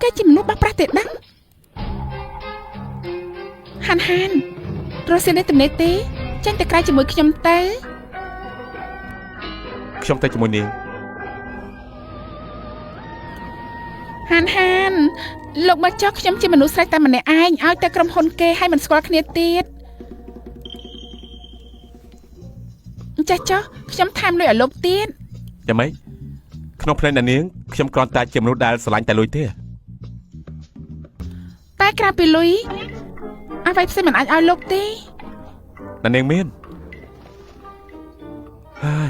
គេជាមនុស្សបោះប្រាស់ទេដឹងហានហានរស់ស៊ីនេះទំនេរទេចេញទៅក្រៅជាមួយខ្ញុំទៅ ខ្ញុំទៅជាមួយនាង ហានហានលោកមកចុះខ្ញុំជាមនុស្សស្រេចតែម្នាក់ឯងឲ្យតែក្រុមហ៊ុនគេឲ្យមិនស្គាល់គ្នាទៀតចាស់ចុះខ្ញុំថែមលុយឲ្យលោកទៀត យ៉ាងម៉េចក្នុងភ្នែកអ្នកនាងខ្ញុំគ្រាន់តែជាមនុស្សដែលស្រឡាញ់តែលុយទេ តែក្រៅពីលុយអ្វីផ្សេងមិនអាចឲ្យលោកទេ អ្នកនាងមានហើយ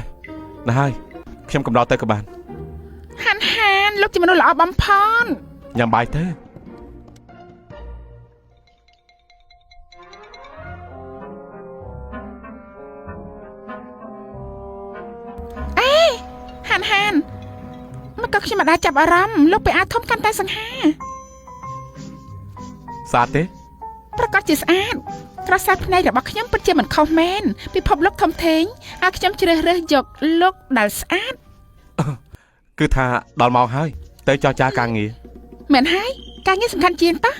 ណាស់ហើយខ្ញុំកំដរទៅក៏បាន ហានហានលោកជាមនុស្សល្អបំផុត ញ៉ាំបាយទៅ ហានហានមកក៏ខ្ញុំមិនអាចចាប់អារម្មណ៍លោកពេលអាធំកាន់តែសង្ហា ស្អាតទេ ប្រកាសជាស្អាតក្រសែភ្នែករបស់ខ្ញុំពិតជាមិនខុសមែនពិភពលោកធំធេងឲ្យខ្ញុំជ្រើសរើសយកលោកដែលស្អាត គឺថាដល់ម៉ោងហើយទៅចរចាការងារ មែនហើយការងារសំខាន់ជាងតោះ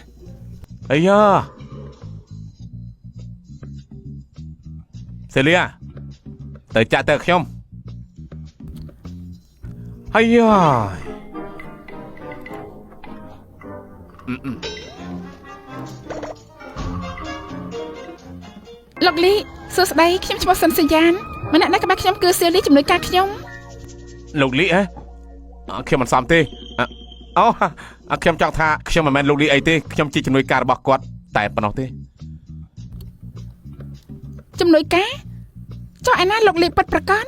អាយ៉ាសេលីយ៉ាទៅចាក់ទៅខ្ញុំអាយ៉ា លោកលីសួស្តីខ្ញុំឈ្មោះសិនសញ្ញានម្នាក់នៅក្បែរខ្ញុំគឺសៀលីជំនួយការខ្ញុំ លោកលីហ៎អ่ะខ្ញុំមិនសមទេអ่ะអូអ่ะខ្ញុំចង់ថាខ្ញុំមិនមែនលោកលីអីទេខ្ញុំជាជំនួយការរបស់គាត់តែប៉ុណ្ណោះទេ ជំនួយការចុះឯណាលោកលីពិតប្រកប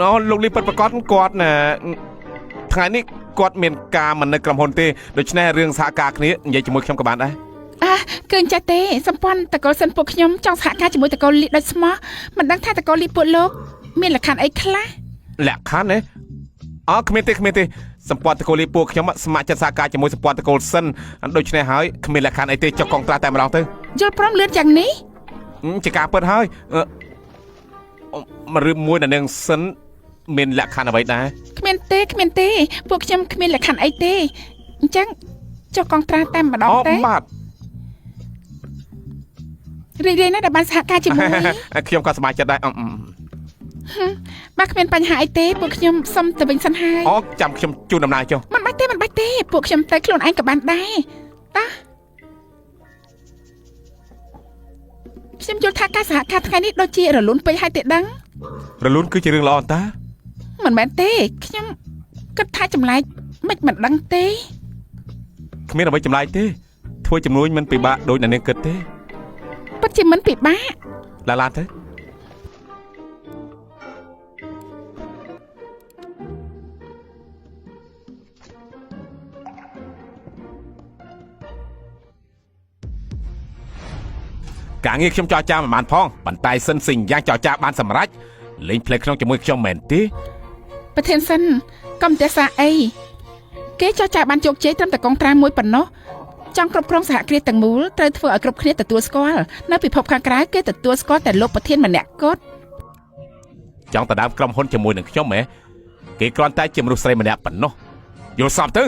ណូលោកលីពិតប្រកបគាត់ណាថ្ងៃនេះគាត់មានការមិននៅក្រុមហ៊ុនទេដូច្នេះរឿងសហការគ្នានិយាយជាមួយខ្ញុំក៏បានដែរ អើគឺអញ្ចេះទេសម្ព័ន្ធតកូលសិនពួកខ្ញុំចង់សហការជាមួយតកូលលីដូចស្មោះមិនដឹងថាតកូលលីពួកលោកមានលក្ខខណ្ឌអីខ្លះ លក្ខខណ្ឌទេអើគ្មានទេគ្មានទេសម្ព័ន្ធតកូលីពួកខ្ញុំស្ម័គ្រចិត្តសហការជាមួយសម្ព័ន្ធតកូលសិនដូច្នេះហើយគ្មានលក្ខខណ្ឌអីទេចុះកងត្រាតែម្ដងទៅ យល់ព្រមលឿនយ៉ាងនេះ ជាការពិតហើយអឺមករឿងមួយនៅនឹងសិនមានលក្ខខណ្ឌអ្វីដែរ គ្មានទេគ្មានទេពួកខ្ញុំគ្មានលក្ខខណ្ឌអីទេអញ្ចឹងចុះកងត្រាតែម្ដង អូ ទេ បាទ រីករាយណាស់ដែលបានសហការជាមួយ ខ្ញុំក៏សប្បាយចិត្តដែរអឺអឺ បាទគ្មានបញ្ហាអីទេពួកខ្ញុំសុំទៅវិញសិនហើយ អូចាំខ្ញុំជូនដំណើរចុះ មិនបាច់ទេមិនបាច់ទេពួកខ្ញុំទៅខ្លួនឯងក៏បានដែរតោះខ្ញុំយល់ថាការសហការថ្ងៃនេះដូចជារលូនពេកហើយទេដឹង រលូនគឺជារឿងល្អតា មិនមែនទេខ្ញុំគិតថាចម្លែកមិនមិនដឹងទេ គ្មានអ្វីចម្លែកទេធ្វើជំនួញមិនពិបាកដូចអ្នកនាងគិតទេ ពិតជាមិនពិបាក ឡាឡានទៅការងារខ្ញុំចរចាមិនបានផងប៉ុន្តែសិនសិញយ៉ាងចរចាបានសម្រេចលេងផ្លេក្នុងជាមួយខ្ញុំមែនទេ ប្រធានសិនកុំទេសាអីគេចោះចាបានជោគជ័យត្រឹមតែកងត្រាមួយប៉ុណ្ណោះចង់គ្រប់គ្រងសហគ្រាសទាំងមូលត្រូវធ្វើឲ្យគ្រប់គ្នាទទួលស្គាល់នៅពិភពខាងក្រៅគេទទួលស្គាល់តែលោកប្រធានម្នាក់គត់ ចង់ទៅដើមក្រុមហ៊ុនជាមួយនឹងខ្ញុំហ៎គេគ្រាន់តែជាមនុស្សស្រីម្នាក់ប៉ុណ្ណោះយល់សពទៅ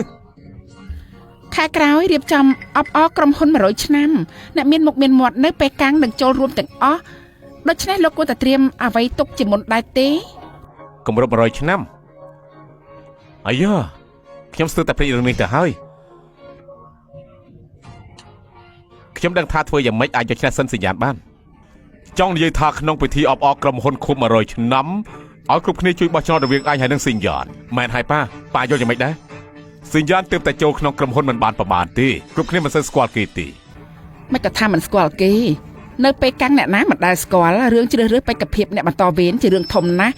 ខែក្រោយរៀបចំអបអរក្រុមហ៊ុន100ឆ្នាំអ្នកមានមុខមានមាត់នៅប៉េកាំងនឹងចូលរួមទាំងអស់ដូច្នេះលោកគួរតែត្រៀមអ្វីទុកជាមុនដែរទេ គម្រប់100ឆ្នាំអាយ៉ាខ្ញុំស្ទើរតែភ្លេចរឿងនេះទៅហើយខ្ញុំដឹងថាធ្វើយ៉ាងម៉េចអាចយកឈ្នះសិនសញ្ញាបានចង់និយាយថាក្នុងពិធីអបអរក្រុមហ៊ុនខួប100ឆ្នាំឲ្យគ្រប់គ្នាជួយបោះឆ្នោតរវាងអញហើយនិងសិញ្ញានមែនហើយប៉ាប៉ាយល់យ៉ាងម៉េចដែរសិញ្ញានទើបតែចូលក្នុងក្រុមហ៊ុនមិនបានប្រមាណទេគ្រប់គ្នាមិនសូវស្គាល់គេទេ មិនក៏ថាមិនស្គាល់គេនៅប៉េកាំងអ្នកណាមិនដែលស្គាល់រឿងជ្រើសរើសបេក្ខភាពអ្នកបន្តវេនជារឿងធំណាស់